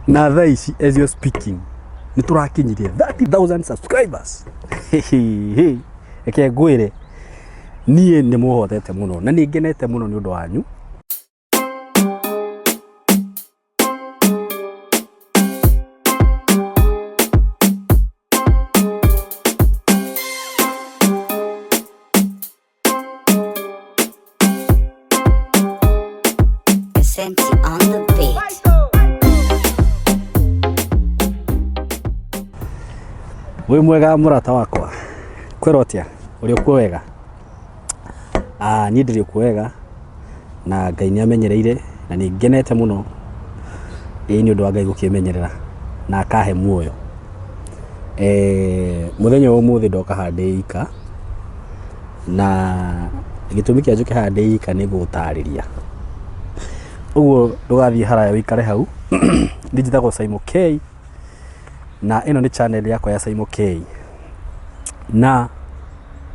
Na thaa ici as you're speaking nĩ tũrakinyirie 30,000 subscribers. Reke ngwĩre niĩ nĩ mũhotete mũno na nĩ ngenete mũno nĩ ũndũ wanyu. Senti on the beat. Wĩ mwega mũrata wakwa, kwĩrwo atĩa? Ũrĩ okuo wega? Ah, niĩ ndĩrĩ okuo wega na Ngai nĩ amenyereire na nĩ ngenete mũno ĩĩ nĩ ũndũ wa Ngai gũkĩmenyerera na akahe muoyo. Eh, mũthenya wa ũmũthĩ ndoka haha ndĩ ika na gĩtũmi kĩa njũke haha ndĩ ika nĩ gũgũtarĩria. Ũguo ndũgathiĩ haraya ũikare hau. Niĩ njĩtagwo Simon K na ĩno nĩ channel yakwa ya Simon K. Na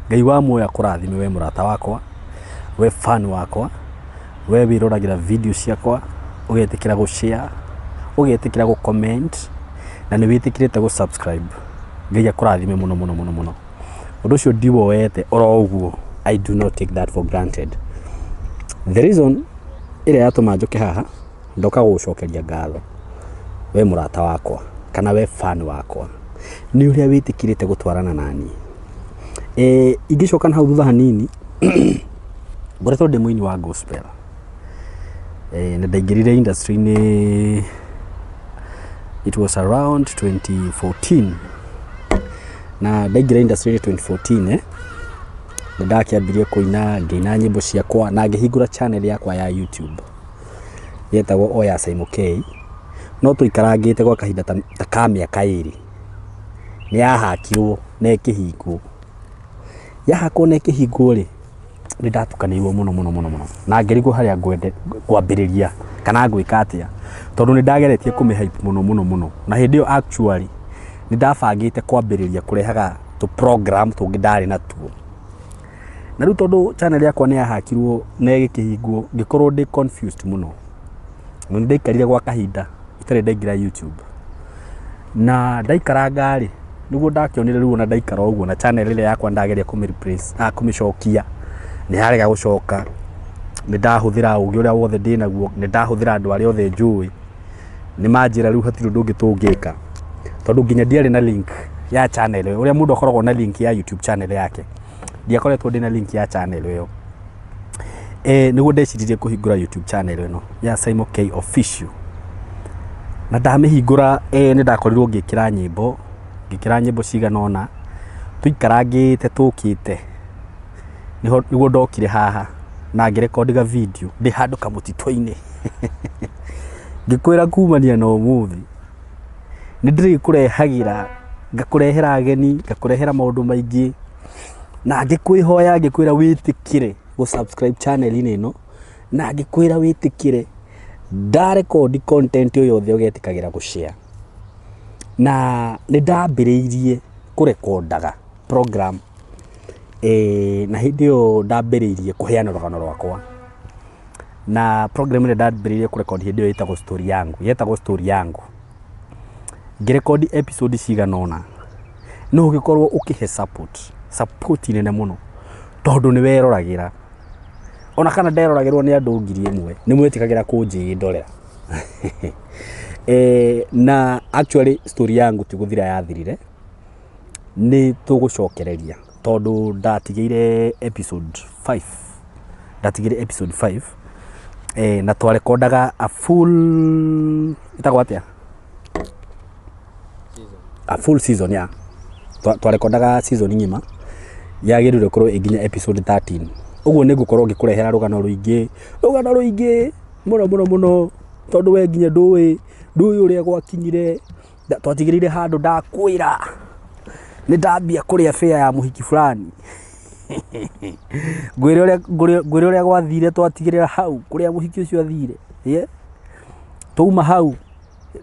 Ngai wa muoyo akũrathime we mũrata wakwa, we fan wakwa, we wĩroragĩra video ciakwa, ũgetĩkĩra gũ share, ũgetĩkĩra gũ comment na nĩ wĩtĩkĩrĩte gũ subscribe. Ngai akũrathime mũno mũno mũno mũno. Ũndũ ũcio ndiwoete oro ũguo, I do not take that for granted. The reason ĩrĩa yatũma njũke haha, ndoka gũgũcokeria ngatho we mũrata wakwa kana we fan wakwa nĩ ũrĩa wĩtĩkĩrĩte gũtwarana naniĩ. E, ingĩcoka na hau thutha hanini ngoretwo ndĩ mũini wa gospel e, na ndaingĩrire industry-inĩ it was around 2014 na ndaingĩra industry-inĩ 2014 eh, nĩ ndakĩambirie kũina ngĩina nyĩmbo ciakwa na ngĩhingũra channel yakwa ya YouTube yetagwo o ya Simon K no tũikarangĩte gwa kahinda ta, ta ka mĩaka ĩrĩ nĩ yahakirwo na ĩkĩhingwo. Yahakwo na ĩkĩhingwo rĩ, nĩ ndatukanĩirwo mũno mũno mũno mũno na ngĩrigwo harĩa ngwambĩrĩria kana ngwĩka atĩa tondũ nĩ ndageretie kũmĩ hype mũno mũno mũno na hĩndĩ ĩyo actually nĩ ndabangĩte kwambĩrĩria kũrehaga tũ program tũngĩ ndarĩ natuo. Na rĩu tondũ channel yakwa nĩ yahakirwo na ĩgĩkĩhingwo ngĩkorwo ndĩ confused mũno. Na nĩ ndaikarire gwa kahinda itarĩ ndaingĩra YouTube. Na ndaikaranga rĩ, nĩguo ndakĩonire rĩu ona ndaikara ũguo na channel ĩrĩa yakwa ndageria kũmĩ replace, ah, kũmĩcokia nĩ yarega gũcoka. Nĩ ndahũthĩra ũgĩ ũrĩa wothe ndĩnaguo, nĩ ndahũthĩra andũ arĩa othe njũĩ, nĩ manjĩra rĩu hatirĩ ũndũ ũngĩ tũngĩka. Tondũ nginya ndiarĩ na link ya channel ĩyo, ũrĩa mũndũ akoragwo na link ya YouTube channel yake, ndiakoretwo ndĩna link ya channel ĩyo. E, nĩguo ndeciririe kũhingũra YouTube channel ĩno ya Simon K Official. Na ndamĩhingũra e, nĩ ndakorirwo ngĩkĩra nyĩmbo, ngĩkĩra nyĩmbo cigana ũna, tũikarangĩte tũkĩte, nĩho nĩguo ndokire haha na ngĩrekondiga video ndĩ handũ kamũtitũ-inĩ. Ngĩkwĩra kumania na ũmũthĩ, nĩ ndĩrĩkũrehagĩra, ngakũrehera ageni, ngakũrehera maũndũ maingĩ, na ngĩkwĩhoya ngĩkwĩra wĩtĩkĩre gũ subscribe channel-inĩ ĩno, na ngĩkwĩra wĩtĩkĩre ndarekondi content o yothe ũgetĩkagĩra gũ share. Na nĩ ndambĩrĩirie kũrekondaga program e, na hĩndĩ ĩyo ndambĩrĩirie kũheana rũgano rwakwa na program ĩrĩa ndambĩrĩirie kũrekondi hĩndĩ ĩyo ĩtagwo story yangu, yetagwo story yangu. Ngĩrekondi episode cigana ũna no ũgĩkorwo ũkĩhe support, support nene mũno tondũ nĩ weroragĩra ona kana nderoragĩrwo nĩ andũ 1,000 nĩ mwetĩkagĩra kũnjĩndorera. E, na actually story yangu ti gũthira yathirire, nĩ tũgũcokereria tondũ ndatigĩire episode 5 ndatigĩire episode 5 e, na twarekondaga a full ĩtagwo atĩa a full season ya twarekondaga season ng'ima yagĩrĩire gũkorwo ĩ nginya episode 13 ũguo nĩ ngũkorwo ngĩkũrehera rũgano rũingĩ rũgano rũingĩ mũno mũno mũno tondũ we nginya ndũĩ ndũĩ ũrĩa gwakinyire. Twatigĩrĩire handũ ndakwĩra nĩ ndambia kũrĩa fare ya mũhiki fulani. Ngwĩre ũrĩa ngwĩre ũrĩa gwathire twatigĩrĩra hau kũrĩa mũhiki ũcio athire. Yeah. Twauma hau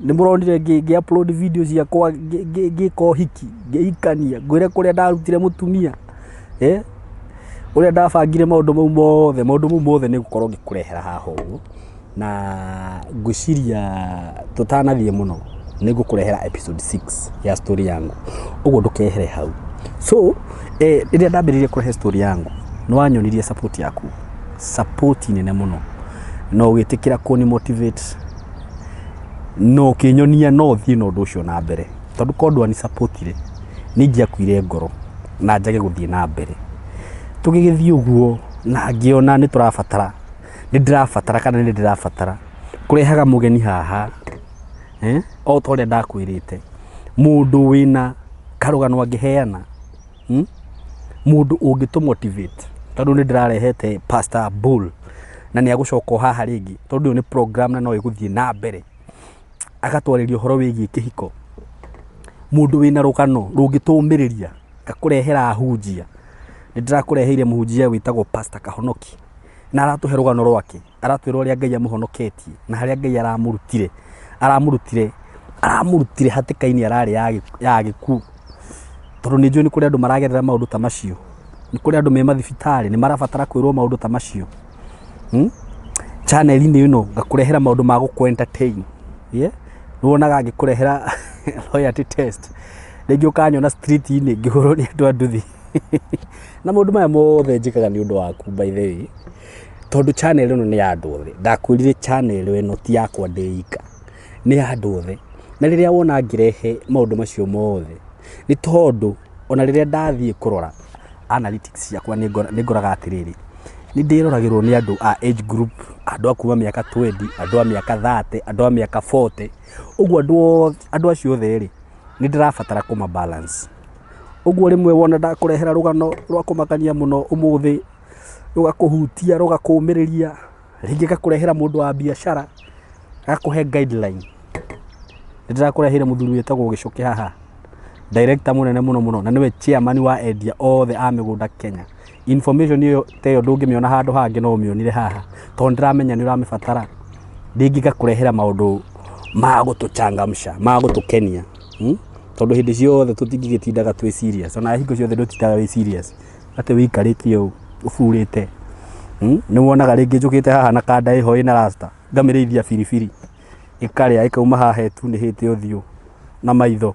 nĩ mũronire ngĩ upload video ciakwa ngĩka ũhiki ngĩhikania ngwĩre kũrĩa ndarutire mũtumia. Eh? Ũrĩa ndabangire maũndũ mau mothe, maũndũ mau mothe nĩ ngũkorwo ngĩkũrehera haha ũguo. Na ngwĩciria tũtanathiĩ mũno nĩ ngũkũrehera episode 6 ya story yangu, ũguo ndũkehere hau. So rĩrĩa ndambĩrĩirie kũrehe story yangu, nĩ wanyonirie support yaku, support nene mũno, na ũgĩtĩkĩra kũni motivate na ũkĩnyonia no thiĩ na ũndũ ũcio na mbere, tondũ korwo ndwani support-ire nĩ ingĩakuire ngoro na njage gũthiĩ na mbere. Tũgĩgĩthiĩ ũguo na ngĩona nĩ tũrabatara, nĩ ndĩrabatara kana nĩ ndĩrabatara kũrehaga mũgeni haha, o ta ũrĩa ndakwĩrĩte, mũndũ wĩna karũgano angĩheana, mũndũ ũngĩtũ motivate, tondũ nĩ ndĩrarehete Pastor Bull na nĩ agũcoka o haha rĩngĩ, tondũ ĩyo nĩ program na no ĩgũthiĩ na mbere, agatwarĩria ũhoro wĩgiĩ kĩhiko, mũndũ wĩna rũgano rũngĩtũmĩrĩria, ngakũrehera ahunjia. Nĩ ndĩrakũreheire mũhunjia wĩtagwo Pastor Kahonoki, na aratũhe rũgano rwake, aratwĩra ũrĩa Ngai amũhonoketie na harĩa Ngai aramũrutire, aramũrutire, aramũrutire hatĩka-inĩ ararĩ ya gĩkuũ, tondũ nĩ njũĩ nĩ kũrĩ andũ maragerera maũndũ ta macio, nĩ kũrĩ andũ me mathibitarĩ nĩ marabatara kwĩrwo maũndũ ta macio. Channel-inĩ ĩno ngakũrehera maũndũ ma gũkũ entertain, yeah? Nĩ wonaga ngĩkũrehera loyalty test, rĩngĩ ũkanyona street-inĩ ngĩhũrwo nĩ andũ a nduthi na maũndũ maya mothe njĩkaga nĩ ũndũ waku, by the way, tondũ channel ĩno nĩ ya andũ othe. Ndakwĩrire channel ĩno ti yakwa ndĩ ika, nĩ ya andũ othe. Na rĩrĩa wona ngĩrehe maũndũ macio mothe, nĩ tondũ ona rĩrĩa ndathiĩ kũrora analytics ciakwa nĩ ngoraga atĩrĩrĩ, nĩ ndĩroragĩrwo nĩ andũ a age group, andũ a kuma mĩaka 20, andũ a mĩaka 30, andũ a mĩaka 40. Ũguo andũ acio othe rĩ, nĩ ndĩrabatara kũma balance. Ũguo rĩmwe wona ndakũrehera rũgano rwa kũmakania mũno ũmũthĩ, rũgakũhutia, rũgakũũmĩrĩria, rĩngĩ ngakũrehera mũndũ wa biacara, agakũhe guideline. Nĩ ndĩrakũreheire mũthuri wĩtagwo Gĩcũkĩ haha, director mũnene mũno mũno, na nĩwe chairman wa endia othe a mĩgũnda Kenya. Information ĩyo ta ĩyo ndũngĩmĩona handũ hangĩ, no ũmĩonire haha, tondũ ndĩramenya nĩ ũramĩbatara. Rĩngĩ ngakũrehera maũndũ ma gũtũchangamsha, ma gũtũkenia, Tondũ hĩndĩ ciothe tũtingĩgĩtindaga twĩ serious, ona hingo ciothe ndũtindaga wĩ serious, atĩ wĩikarĩte ũũ ũburĩte. Nĩ wonaga rĩngĩ njũkĩte haha na kanda ĩho ĩna rasta, ngamĩrĩithia biribiri, ĩkarĩa ĩkauma haha ĩtunĩhĩte ũthiũ na maitho.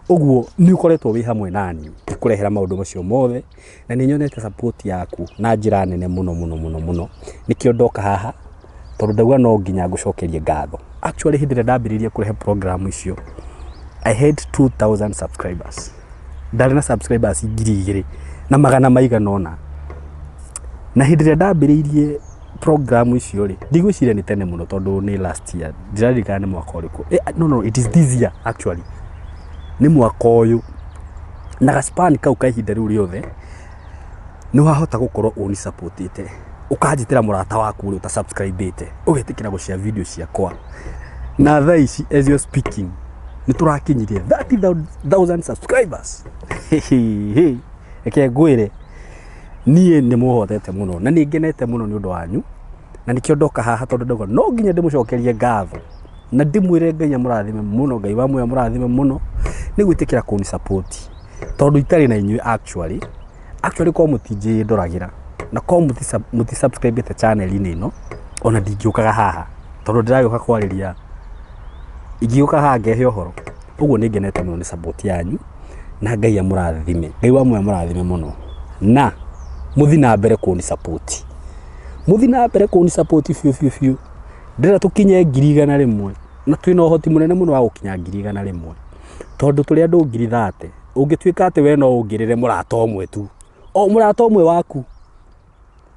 Ũguo nĩ ũkoretwo wĩ hamwe naniĩ ngĩkũrehera maũndũ macio mothe, na nĩ nyonete support yaku na njĩra nene mũno mũno mũno mũno. Nĩkĩo ndoka haha, tondũ ndauga no nginya ngũcokerie ngatho. Actually hĩndĩ ĩrĩa ndambĩrĩirie kũrehe program icio, I had 2000 subscribers. Ndarĩ na subscribers 2000 na magana maigana ũna. Na hĩndĩ ĩrĩa ndambĩrĩirie program icio rĩ, ndigwĩciria nĩ tene mũno tondũ nĩ last year, ndiraririkana nĩ mwaka ũrĩkũ. No, no, it is this year actually. Nĩ mwaka ũyũ. Na gaspan kau ka ihinda rĩu rĩothe, nĩ wahota gũkorwo ũni supportĩte, ũkanjĩtĩra mũrata waku ũrĩa ũtasubscribĩte, ũgetĩkĩra gũshare video ciakwa. Na thaa ici as you're speaking, nĩ tũrakinyirie 30,000 subscribers. Reke ngwĩre, niĩ nĩ mũhotete mũno na nĩ ngenete mũno nĩ ũndũ wanyu, na nĩkĩo ndoka haha tondũ ndauga no nginya ndĩmũcokerie ngatho na ndĩmwĩre Ngai amũrathime mũno, Ngai wa muoyo amũrathime mũno nĩ gwĩtĩkĩra kũni support, tondũ itarĩ na inyuĩ actually, actually korwo mũtinjĩndoragĩra na korwo mũti subscribe channel-inĩ ĩno, ona ndingĩũkaga haha tondũ ndĩragĩũka kwarĩria, ingĩũka haha ngehe ũhoro. Ũguo nĩ ngenete mũno nĩ support yanyu, na Ngai amũrathime, Ngai wa muoyo amũrathime mũno, na mũthiĩ na mbere kũni support, mũthiĩ na mbere kũni support biũ biũ biũ. Ndĩrenda tũkinye 100,000, na twĩna ũhoti mũnene mũno wa gũkinya 100,000, tondũ tũrĩ andũ 30,000. Ũngĩtuĩka atĩ we no ũngĩrĩre mũrata ũmwe tu, o mũrata ũmwe waku,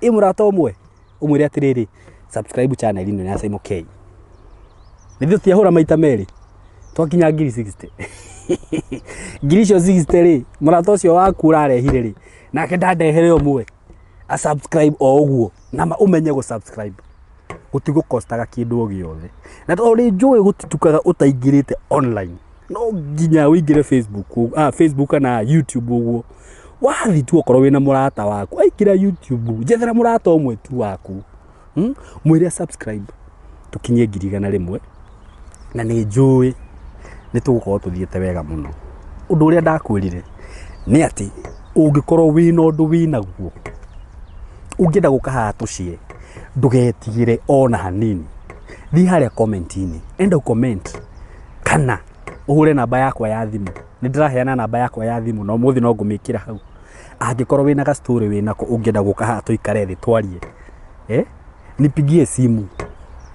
ĩ mũrata ũmwe, ũmwĩre atĩrĩrĩ, subscribe channel ĩno ya Simon K. Nĩ tũtiahũra maita merĩ, twakinya 60,000. Ngiri icio 60 rĩ, mũrata ũcio waku ũrarehire rĩ, nake ndandehere ũmwe, a subscribe o ũguo, na ũmenye gũ subscribe. Gũtigũkostaga kĩndũ o gĩothe. Na tondũ nĩ njũĩ gũtitukaga ũtaingĩrĩte online, no nginya ũingĩre Facebook, Facebook kana YouTube ũguo. Wathiĩ tu okorwo wĩna mũrata waku, aingĩra YouTube, njethera mũrata ũmwe tu waku. Mwĩre subscribe, tũkinyie 100,000, na nĩ njũĩ nĩ tũgũkorwo tũthiĩte wega mũno. Ũndũ ũrĩa ndakwĩrire nĩ atĩ ũngĩkorwo wĩna ũndũ wĩnaguo, ũngĩenda gũka haha tũshare, ndũgetigĩre ona hanini. Thiĩ harĩa comment-inĩ, enda ũ comment kana ũhũre namba yakwa ya thimũ. Nĩ ndĩraheana namba yakwa ya thimũ na ũmũthĩ no ngũmĩkĩra hau. Angĩkorwo wĩna ga story wĩnako ũngĩenda gũka haha tũikare thĩ twarie, eh? Nipigie simu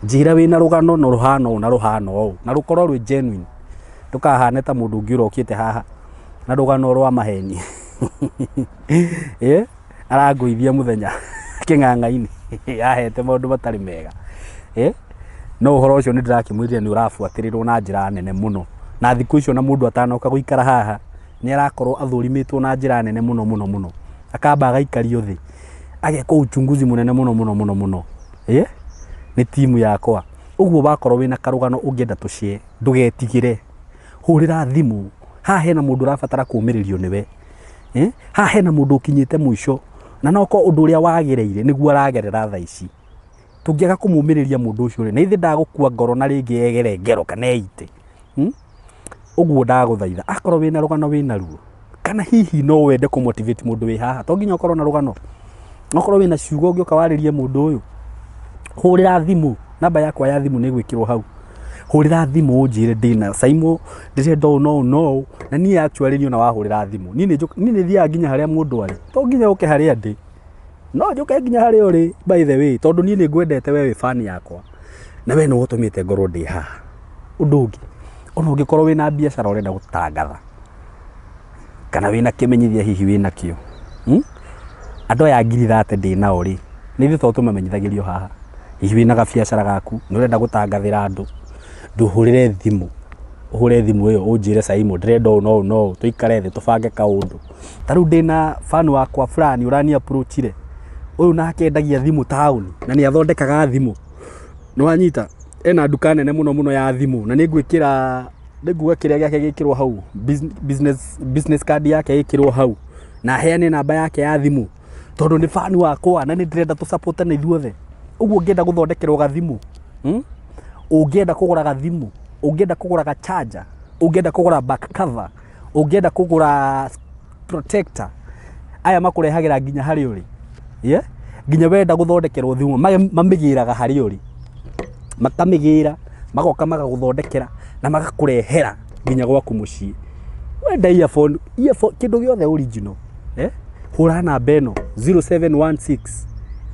njĩra wĩna rũgano na rũhana ũũ na rũhana ũũ na rũkorwo rwĩ genuine, ndũkahane ta mũndũ ũngĩ ũrokĩte haha na rũgano rwa maheni. Eh? Arangũithia mũthenya kĩng'ang'a-inĩ ahete maũndũ matarĩ mega. Eh? No ũhoro ũcio nĩ ndĩrakĩmwĩrire nĩ ũrabuatĩrĩrwo na njĩra nene mũno, na thikũ icio na mũndũ atanoka gũikara haha nĩ arakorwo athũrimĩtwo na njĩra nene mũno mũno mũno, akamba agaikario thĩ agekwo uchunguzi mũnene mũno mũno mũno mũno. Eh? Nĩ timu yakwa. Ũguo wakorwo wĩna karũgano ũngĩenda tũshare, ndũgetigĩre, hũrĩra thimũ. Haha hena mũndũ ũrabatara kũũmĩrĩrio nĩwe. Eh? Haha hena mũndũ ũkinyĩte mũico na no korwo ũndũ ũrĩa wagereire nĩguo aragerera thaa ici. Tũngĩaga kũmũmĩrĩria mũndũ ũcio rĩ, na ithe ndagũkua ngoro na rĩngĩ egere ngero kana eite. Ũguo ndagũthaitha, akorwo wĩna rũgano wĩna ruo, kana hihi no wende kũ motivate mũndũ wĩ haha, to nginya ũkorwo na rũgano, okorwo wĩna ciugo ũngĩũka warĩrie mũndũ ũyũ, hũrĩra thimũ, namba yakwa ya thimũ nĩ ĩgwĩkĩrwo hau. Hũrĩra thimũ ũnjĩre ndĩna Saimo, ndĩrenda ũũ na ũũ na ũũ, na niĩ actually niĩ ona wahũrĩra thimũ, niĩ nĩ thiaga nginya harĩa mũndũ arĩ, to nginya ũke harĩa ndĩ, no njũke nginya harĩa ũrĩ by the way, tondũ niĩ nĩ ngwendete we wĩ fan yakwa, na we nĩwe ũtũmĩte ngorwo ndĩ haha. Ũndũ ũngĩ, ona ũngĩkorwo wĩna biacara ũrenda gũtangatha, kana wĩna kĩmenyithia hihi wĩna kĩo, Andũ aya 30,000 ndĩ nao rĩ, nĩ ithuĩ to tũmamenyithagĩrio haha. Hihi wĩna gabiacara gaku, nĩ ũrenda gũtangathĩra andũ, ndũhũrĩre thimũ, ũhũre thimũ ĩyo ũnjĩre Saimo ndĩrenda ũũ na ũũ na ũũ, tũikare thĩ tũbange kaũndũ. Ta rĩu ndĩna fan wakwa fulani ũrani approach-ire, ũyũ nake endagia thimũ taũni na nĩ athondekaga thimũ. Nĩ wanyita? Ena nduka nene mũno mũno ya thimũ na nĩ ngwĩkĩra, nĩ nguga kĩrĩa gĩake gĩkĩrwo hau, business card yake ĩkĩrwo hau na heane namba yake ya thimũ tondũ nĩ fan wakwa na nĩ ndĩrenda tũsupportane ithuothe. Ũguo ũngĩenda gũthondekerwo gathimũ, Ũngĩenda kũgũra gathimũ, ũngĩenda kũgũra ga charger, ũngĩenda kũgũra back cover, ũngĩenda kũgũra protector, aya makũrehagĩra nginya harĩa ũrĩ. Yeah? Nginya wenda gũthondekerwo thimũ, mamĩgĩraga harĩa ũrĩ. Makamĩgĩra, magoka magagũthondekera na magakũrehera nginya gwaku mũciĩ. Wenda earphone, earphone, kĩndũ gĩothe original. Eh? Hũra namba ĩno 0716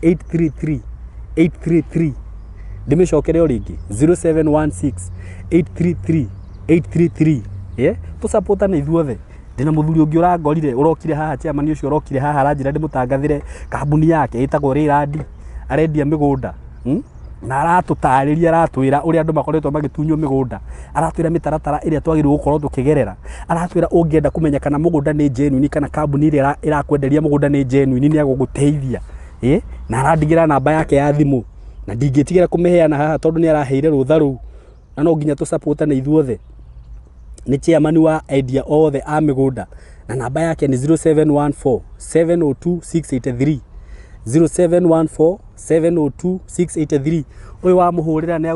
833 833. Ndĩmĩcokere o rĩngĩ 0716 833 833. Yeah? Tũsupportane ithuothe. Ndĩna mũthuri ũngĩ ũrangorire, ũrokire haha, chairman ũcio ũrokire haha aranjĩra ndĩmũtangathĩre kambuni yake ĩtagwo Rayland, arendia mĩgũnda. Na aratũtarĩria, aratwĩra ũrĩa andũ makoretwo magĩtunywo mĩgũnda, aratwĩra mĩtaratara ĩrĩa twagĩrĩirwo gũkorwo tũkĩgerera, aratwĩra ũngĩenda kũmenya kana mũgũnda nĩ genuine kana kambuni ĩrĩa ĩrakwenderia mũgũnda nĩ genuine nĩ egũgũteithia. Na arandigĩra namba yake ya thimũ na ndingĩtigĩra kũmĩheana haha tondũ nĩ araheire rũtha rũu na no nginya tũsupportane ithuothe. Nĩ chairman wa endia othe a mĩgũnda na namba yake nĩ 0714 702 683. 0714 702 683. Ũyũ wamũhũrĩra nĩ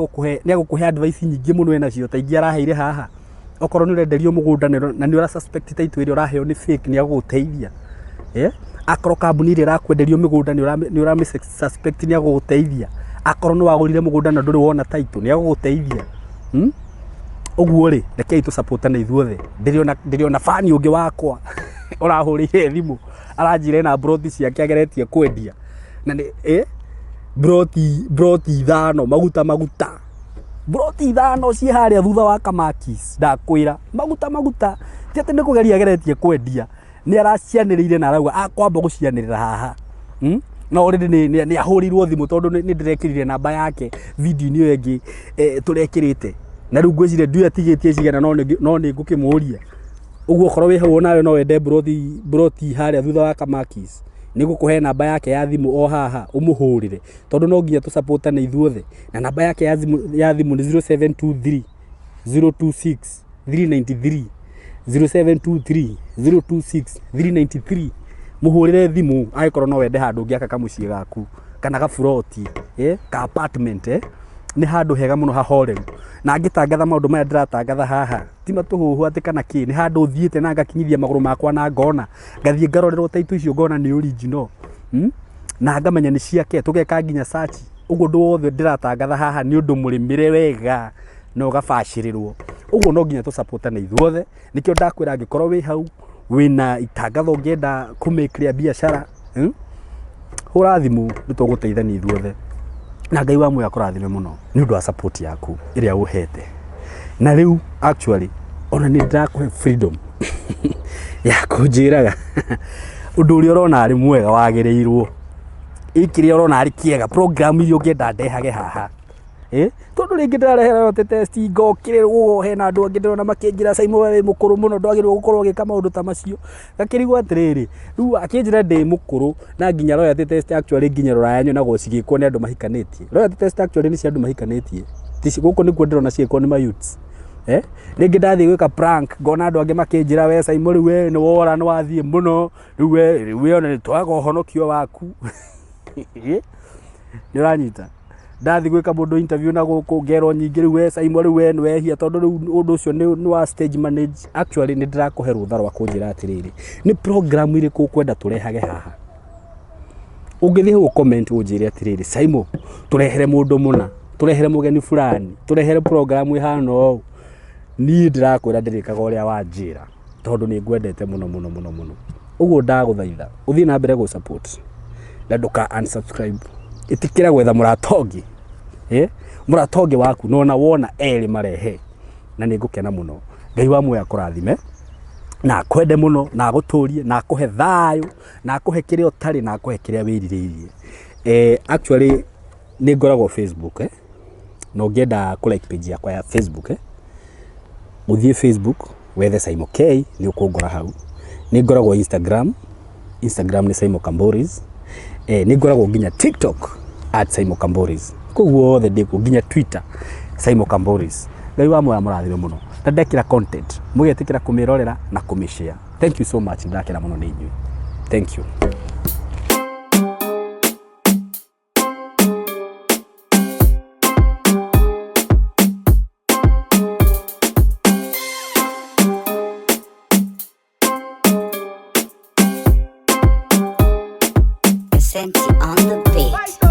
egũkũhe advice nyingĩ mũno enacio ta ingĩ araheire haha. Okorwo nĩ ũrenderio mũgũnda na nĩ ũra suspect title ĩrĩa ũraheo nĩ fake, nĩ egũgũteithia. Akorwo kambuni ĩrĩa ĩrakwenderio mĩgũnda nĩ ũramĩ suspect, nĩ egũgũteithia. Akorwo nĩ wagũrire mũgũnda na ndũrĩ wona title, nĩ egũgũteithia. Ũguo rĩ, rekei tũsupportane ithuothe. Ndĩrĩ ona fan ũngĩ wakwa ũrahũrĩire thimũ aranjĩra ena broti ciake ageretie kwendia na nĩ broti 5 maguta maguta, broti 5 ciĩ harĩa thutha wa Kamakis, ndakwĩra maguta maguta, ti atĩ nĩ kũgeria ageretie kwendia, nĩ aracianĩrĩire na arauga akwamba gũcianĩrĩra haha. No already nĩ ahũrĩirwo thimũ tondũ nĩ ndĩrekĩrire namba yake video-inĩ ĩyo ĩngĩ tũrekĩrĩte, na rĩu ngwĩciria ndiũĩ atigĩtie cigana, no nĩ ngũkĩmũria. Ũguo okorwo wĩ hau onawe no wende broti harĩa thutha wa Kamakis, nĩ ngũkũhe namba yake ya thimũ o haha ũmũhũrĩre, tondũ no nginya tũsupportane ithuothe. Na namba yake ya thimũ nĩ 0723 026 393, 0723 026 393. Mũhũrĩre thimũ angĩkorwo no wende handũ ũngĩaka kamũciĩ gaku kana gaburoti, ka apartment, Nĩ handũ hega mũno hahoreru, na ngĩtangatha maũndũ maya ndĩratangatha haha ti matũhũhũ atĩ kana kĩ, nĩ handũ thiĩte na ngakinyithia magũrũ makwa na ngona, ngathiĩ ngarorerwo title icio ngona nĩ original, Na ngamenya nĩ ciake, tũgeka nginya search. Ũguo ũndũ wothe ndĩratangatha haha nĩ ũndũ mũrĩmĩre wega na ũgabacĩrĩrwo. Ũguo no nginya tũcapotane ithuothe. Nĩkĩo ndakwĩra angĩkorwo wĩ hau wĩna itangatho ũngĩenda kũmĩkĩria biacara, hũra thimũ nĩ tũgũteithania ithuothe. Na Ngai wa muoyo akũrathime mũno nĩ ũndũ wa support yaku ĩrĩa ũhete. Na rĩu actually ona nĩ ndĩrakũhe freedom ya kũnjĩraga ũndũ ũrĩa ũrona arĩ mwega wagĩrĩirwo, ĩ kĩrĩa ũrona arĩ kĩega, program iria ũngĩenda ndehage haha. Tondũ rĩngĩ ndĩrarehera rote test ngokĩrĩrwo, hena andũ angĩ ndĩrona makĩnjĩra Simon we wĩ mũkũrũ mũno ndwagĩrĩirwo gũkorwo ũgĩka maũndũ ta macio. Ngakĩrigwo atĩrĩrĩ, rĩu akĩnjĩra ndĩ mũkũrũ na nginya royalty test actually nginya rũraya nyonagwo cigĩkwo nĩ andũ mahikanĩtie. Royalty test actually nĩ cia andũ mahikanĩtie. Ti gũkũ nĩkuo ndĩrona cigĩkwo nĩ ma youths. Rĩngĩ ndathiĩ gwĩka prank ngona andũ angĩ makĩnjĩra we Simon rĩu we nĩ wora nĩ wathiĩ mũno, rĩu we rĩu we ona nĩ twaga ũhonokio waku. Nĩ ũranyita? Ndathiĩ gwĩka mũndũ interview na gũkũ ngerwo nyingĩ rĩu we Simon rĩu we nĩ wehia tondũ rĩu ũndũ ũcio nĩ wa stage manage. Actually nĩ ndĩrakũhe rũtha rwa kũnjĩra atĩrĩrĩ, nĩ program irĩkũ ũkwenda tũrehage haha. Ũngĩthiĩ hau comment ũnjĩre atĩrĩrĩ, Simon tũrehere mũndũ mũna, tũrehere mũgeni fulani, tũrehere program ĩhana ũũ. Niĩ ndĩrakwĩra ndĩrĩkaga ũrĩa wanjĩra tondũ nĩ ngwendete mũno mũno mũno mũno. Ũguo ndagũthaitha ũthiĩ na mbere gũ support na ndũka unsubscribe. Ĩtĩkĩra gwetha mũrata ũngĩ, mũrata ũngĩ waku na ona wona erĩ marehe, na nĩ ngũkena mũno. Ngai wa muoyo akũrathime na akwende mũno na agũtũrie na akũhe thayũ na akũhe kĩrĩa ũtarĩ na akũhe kĩrĩa wĩrirĩirie. Actually nĩ ngoragwo Facebook, na ũngĩenda kũ like page yakwa ya Facebook, ũthiĩ Facebook wethe Simon K nĩ ũkũngora hau. Nĩ ngoragwo Instagram, Instagram nĩ Simon Kamboris. Nĩ ngoragwo nginya TikTok at Simon Kamboris. Kũu guothe ndĩkuo, nginya Twitter Simon Kamboris. Ngai wa muoyo amũrathime mũno. Na ndekĩra content mũgetĩkĩra kũmĩrorera na kũmĩshare. Thank you so much, ndakena mũno nĩ inyuĩ. Thank you. Senti on the beat.